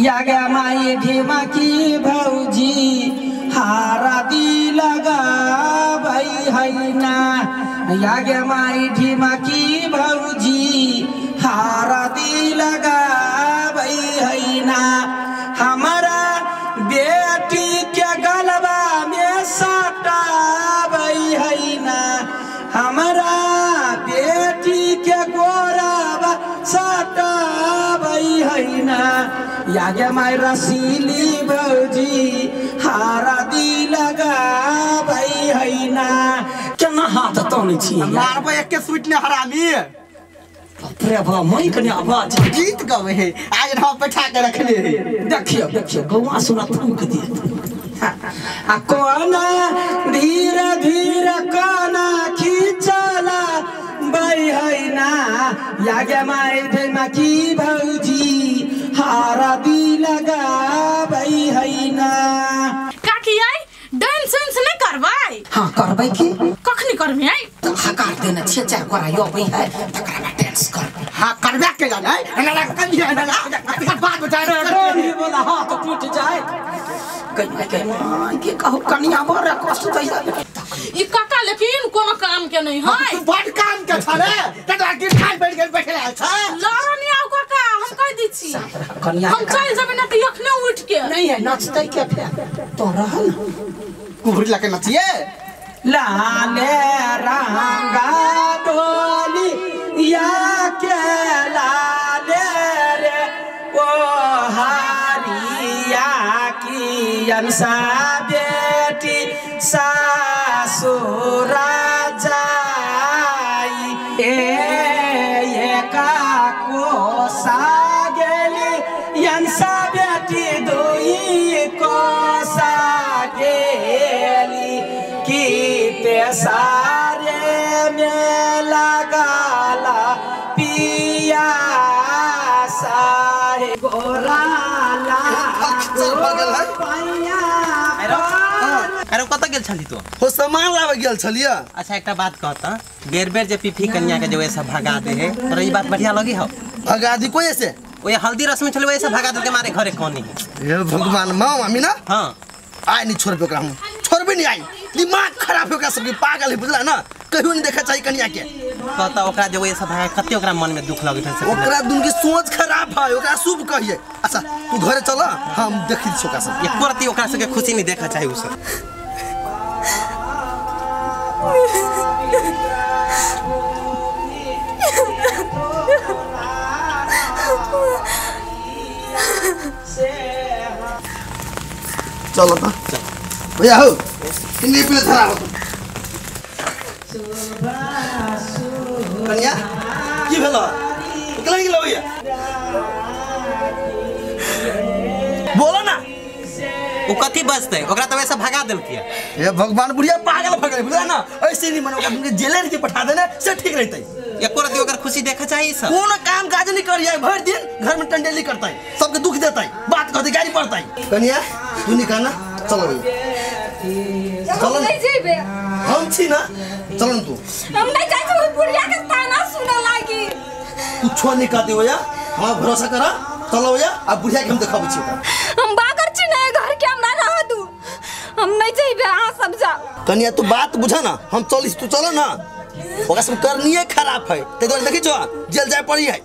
यागा माई ढीमा की भौजी हारा दी लगा भाई है ना। यागा माई ढीमा की भौजी हारा दी लगा भाई है ना। हमारा बेटी के गलबा में साटा भाई है ना। हमारा बेटी के गोराबा साटा भाई है ना। यागे माई रसीली भौजी हारा दी लगा भाई है ना। केना हाथ तोने छी मारबो एके सुट ने हरामी। बाप रे बाप मई कने आवाज गीत गावे है आज हम बैठा के रखले है। देखियो देखियो गौआ सुना थूक दिए। आ कोना धीरे धीरे कोना खींचला भाई है ना। यागे माई धीमा की भौजी हारा दी लगा भाई है ना। काकी आई डांस उंस नहीं करबै? हां करबै की कखनी करबै आई? तो हकार देने छियै चार गोरा अबै है तकरा बाद डांस करबै। हां करबै के जाने ना ना कभी ना ना बात बता रे डोली बोला हाथ टूट जाए। कहीं कहीं के कहू कनिया बड़ कष्ट दै। ई काका लेकिन कोनो काम के नहीं है। तू बड़ काम के छले तोरा गिर खान बैठ गेल बैठल छ। लड़नी आउ काका हम कह दै छी कनिया हम चल जेबै ना त अखने उठ के नहीं है नाचतै के फेर तो रहल कुबरी लके नचिए। लाले रंगा डोली या के लाले रे ओ हारिया की अनसा बेटी सासुरा जाई ए एका कोसा गेली अनसा बेटी दुई कोसा गेली की ते सारे में लगाला पिया सारे गोराला अरे कत गेल छली तो? हो सामान लावे गेल छलिया। अच्छा एकटा बात कहता बेर बेर जे पीफी कन्या के जो ऐसा भगा दे है तोरा ई बात बढ़िया लगी हो? भगा दी कोई ऐसे ओए हल्दी रस्म छले वैसे भगा दे के मारे घरे कोनी है। हे भगवान मां मामी ना। हां आइ नहीं छोड़बे ओकरा हम छोड़बे नहीं आई दिमाग खराब हो गया सबके पागल है बुझला ना कहियो नहीं देखा चाहिए कन्या के। कहता ओकरा जे वैसे भगा कते ओकरा मन में दुख लगैत है ओकरा दुन की सोच खराब है ओकरा शुभ कहिए। अच्छा तू घरे चल हम देखि छी ओकरा सब एको रति ओकरा सबके खुशी नहीं देखा चाहिए उ सब। चलो त भैया हो किन्ने पिले धरा हो कन्या की भेलो निकल गेलो भैया बोलो ना उ कथि बजतै ओकरा त वैसे भगा देलकै। हे भगवान बुढ़िया पागल भ गेलै बुझला ना ऐसे नहीं मन ओकरा तुमके जेले के पठा देने से ठीक रहतै। एको रति ओकर खुशी देखा चाहिए सब कोनो काम काज नहीं करिए भर दिन घर में टंडेली करतै सबके दुख देतै बात कहतै गाली पड़तै। कन्या तू निकाल ना चलो भैया चलो नहीं जेबे हम छी ना चलो न तू हम नहीं जाय छी बुढ़िया के ताना सुने लागी। कुछो नहीं कहते भैया हमरा भरोसा करा चलो भैया अब बुढ़िया के हम देखाबै छी। हम बागर छी ना घर के हमरा रह दू हम नहीं जेबे अहाँ सब जाओ। कन्या तू बात बुझा ना हम चलिस तू चलो ना ओकरा सब करनिए खराब है ते दुआरे देखै छो जेल जाय पड़ी है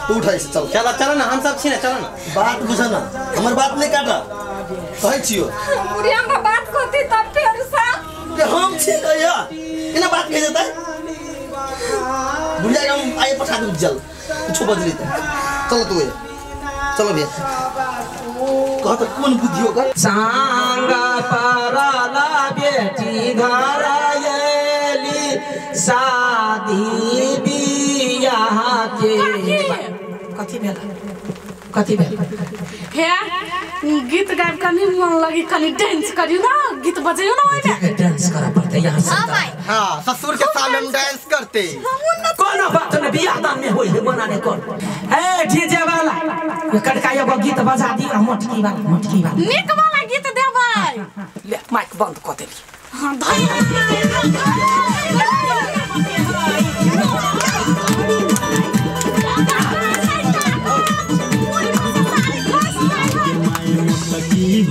तू उठै से चल चलो चलो ना हम सब छी ना चलो ना बात बुझा ना हमर बात नहीं काटा कहै छियो बुढ़िया हमरा बात कहती तब फेर सा के हम छी कहिया एना बात कहि देतै बुढ़िया के हम आइ पठा देब जेल कुछो बजली त चलो तू चलो भैया कह त कोन बुद्धि ओकर। सांगा परला बेटी घर आयली शादी बियाह के कथी भेल कथी भेल? हे गीत गाबि कनी मन लगी कनी डांस करियो ना गीत बजैयो ना ओइमे डांस करऽ पड़तै। करते यहाँ से। हां ससुर के सामने हम डांस करते। कोनो बात ने बियाह दान में होई है मना ने कर। ए डीजे वाला ये कड़का एगो गीत बजा दी मोटकी वाला मोटकी वाला नीक वाला गीत देबै। ले माइक बंद क देली। हां धई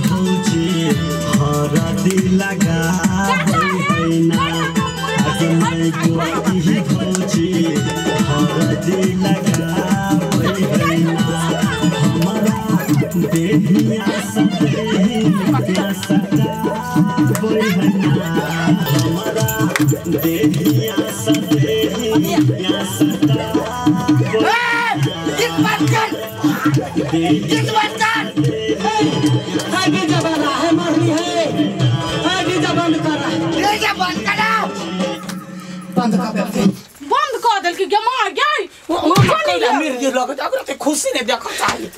भौजी हरदी लगा भौजी हरदी लगा हमारा देहिया हमारा देहिया बंद कर देल कि गमा गई ओ कोइला मिर गेल लग ओकरा के खुशी ने देखो चाहिए।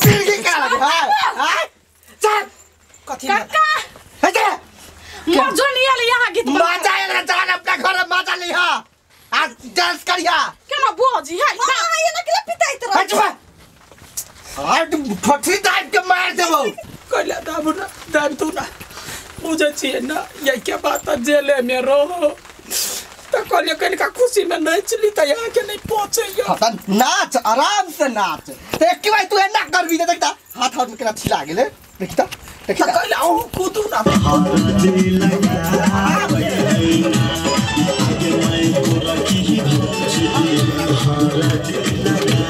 सिरगी का लगे हां चल कथि काका हे जा मोर जोनी आले यहां गीत मजा आएगा जान अपना घर में मजा लिहा आज डांस करिया केना बोजी है हां ये नकला पिटाइत रह। हट आज ठठी दाब के मार देबो। कोइला दाब ना दाब तू ना बुझे छियै ना ये के बात जेले में रहो त कहलिए कनिका खुशी में नाच ली त यहाँ के नहीं पहुंचे। नाच आराम से नाच त एक भाई तू एना करबी त देखता हाथ हाथ में केना छिला गेले देखता देखता कहला ओ कूदू ना हरदी लगा आगे मैं गोरखी भौजी हरदी लगा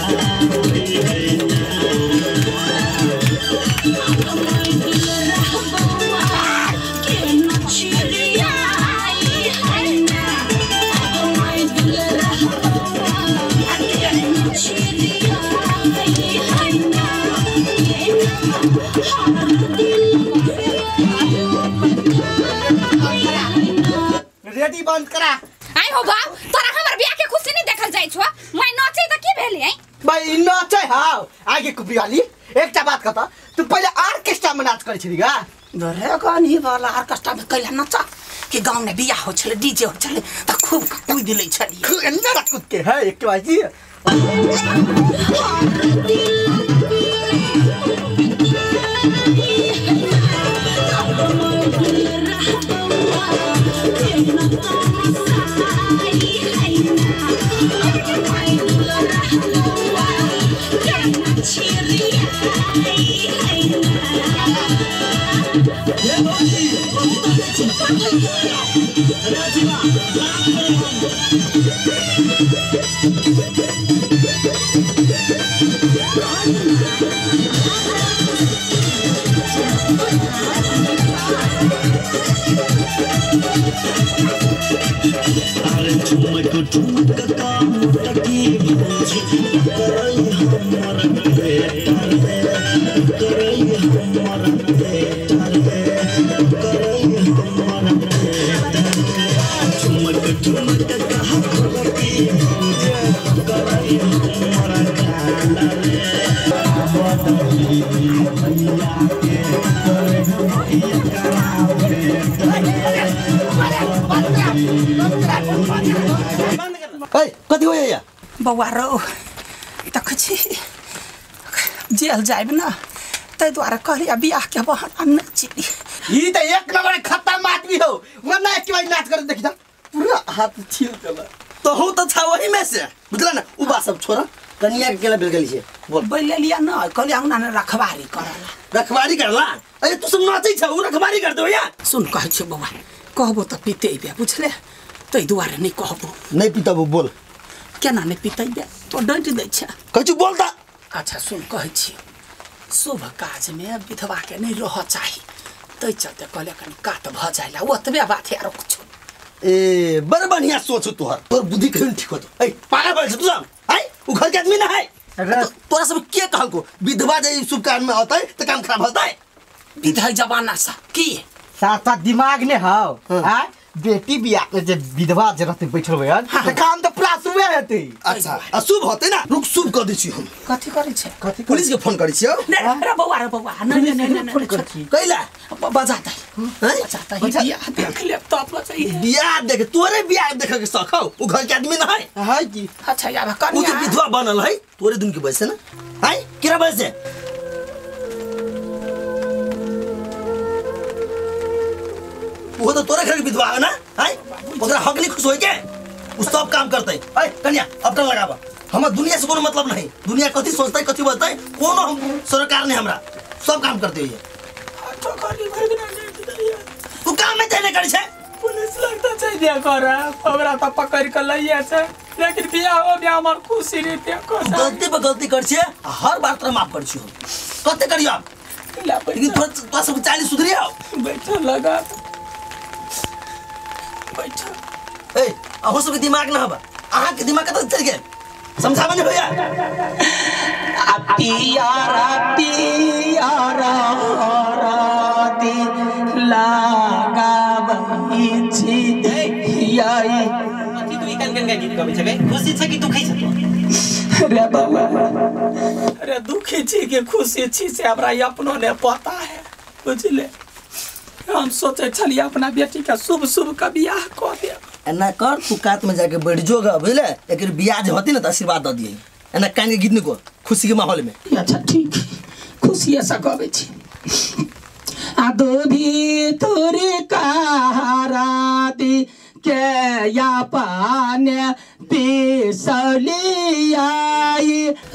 रेडी बंद करा। आई हो बाप तोरा हमर बियाह के खुशी नहीं देखल जाय छो। मैं नाचे त की भेलै आई भाई नाचे हां आगे कुपरी वाली एकटा बात कहता तू पहले ऑर्केस्ट्रा में नाच करै छली गा रे गानी वाला ऑर्केस्ट्रा में कैला नाचा कि गांव में बियाह हो छले डीजे हो छले त खूब कूद लै छली खूब अंदर कूद के है एक बात जी। अरे ठुमक ठुमक का मुटकी भौजी करई हमर बेटा रे करई हमर बेटा रे करई हमर बेटा ठुमक ठुमक का मुटकी भौजी करई हमर काला रे बदली भैया के करे भैया करावे। कथी हो या बौआ रौ देखै छी जेल जायब ना ताहि दुआरे कहलियै बियाह के बहाना नहि छी। ई त एक नंबर खतम आदमी हो वरना एक बार नाच कर देखी त पूरा हाथ छील देला तहु त छा वही में से बुझला ना उ बात सब छोड़ा कनिया के केला बेल गेली छे बोल बैल लिया ना कहलियै अंगना ने रखवारी करला रखवारी करला। अरे तू सब नाचै छ उ रखवारी कर दो या। सुन कहै छी बौआ कहबो त पितेबे बुझले ताहि दुआरे नहि कहबो। नहि पितबो बोल केना नहि पितेबे तो डाँटि दै छै कहै छी बोल त। अच्छा सुन कहै छी शुभ काज में विधवा के नहीं रह चाही ताहि चलते कहले कनि कात भ जाइला ओतबे बात है आरो कुछ। ए बड़ बढ़िया सोच तोहर तोर बुद्धि कहिन ठीक होतो। ए पागल बन तू सब आई उ घर के आदमी ना है तोरा सब के कहलको विधवा जे शुभ काम में होतै त काम खराब होतै। विधवा जमाना सा की साथ साथ दिमाग ने हाव हां बेटी बियाह जे विधवा जे रहते बैठल होय त काम त पूरा शुभ हेतै। अच्छा अशुभ होतै ना, रुक शुभ क दै छी हम। कथि करै छै? कथि पुलिस के फोन करै छियौ? नै रे बौआ, रे बौआ, नै नै नै नै कैला बजातै बजातै बियाह देख लेब तब बजाइ। बियाह देख तोरे बियाह देख के शौक हौ, उ घर के आदमी न है है की? अच्छा यार कनिया उ त विधवा बनल है तोरे दिन के वजह से ना है, केरा वजह से? वो तो तोरे घर के विधवा है ना है, ओकरा हक नहीं खुश होय के उ सब काम करतै। ए कन्या अपना लगाबा, हमरा दुनिया से कोनो मतलब नहीं, दुनिया कथि सोचतै कथि बजतै कोनो हम सरकार ने हमरा सब काम करते होइए। तो करी भर बिना जाय तू काम में जाने करै छै, पुलिस लगता छै दिया कर हमरा त पकड़ के लइया छै, लेकिन बियाह हो बियाह हमर खुशी रे देखो। गलती पर गलती कर छै, हर बार तोरा माफ कर छियो, कते करियो आप, लेकिन तोरा तोरा सब चाली सुधरी आओ। बैठा लगा बैठा। ए अहो सबके दिमाग ना हबा, अहाँ के दिमाग कत चल गेल समझाबे ने भैया। आ पियारा पियारा राती लगाबै छी याई। कथि तू ई कन कन के गीत गबै छै? खुशी छै कि दुखी छै तू? रे बाबा अरे दुखी छी कि खुशी छी से हमरा अपनो ने पता है बुझले। हम सोचे छलिए अपना बेटी के शुभ शुभ का बियाह क देब। एना कर तू कात में जाके बैठ जोगा बुझले, एकर बियाह जे होती ना त आशीर्वाद the दिए, एना कान के गीत न को खुशी के माहौल में। अच्छा ठीक खुशी से गबै छी। आ दोभी तोरे कहारा दी के या पाने पिसलियाई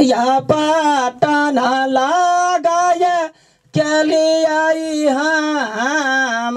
या पाटन लगाय के लियाई हम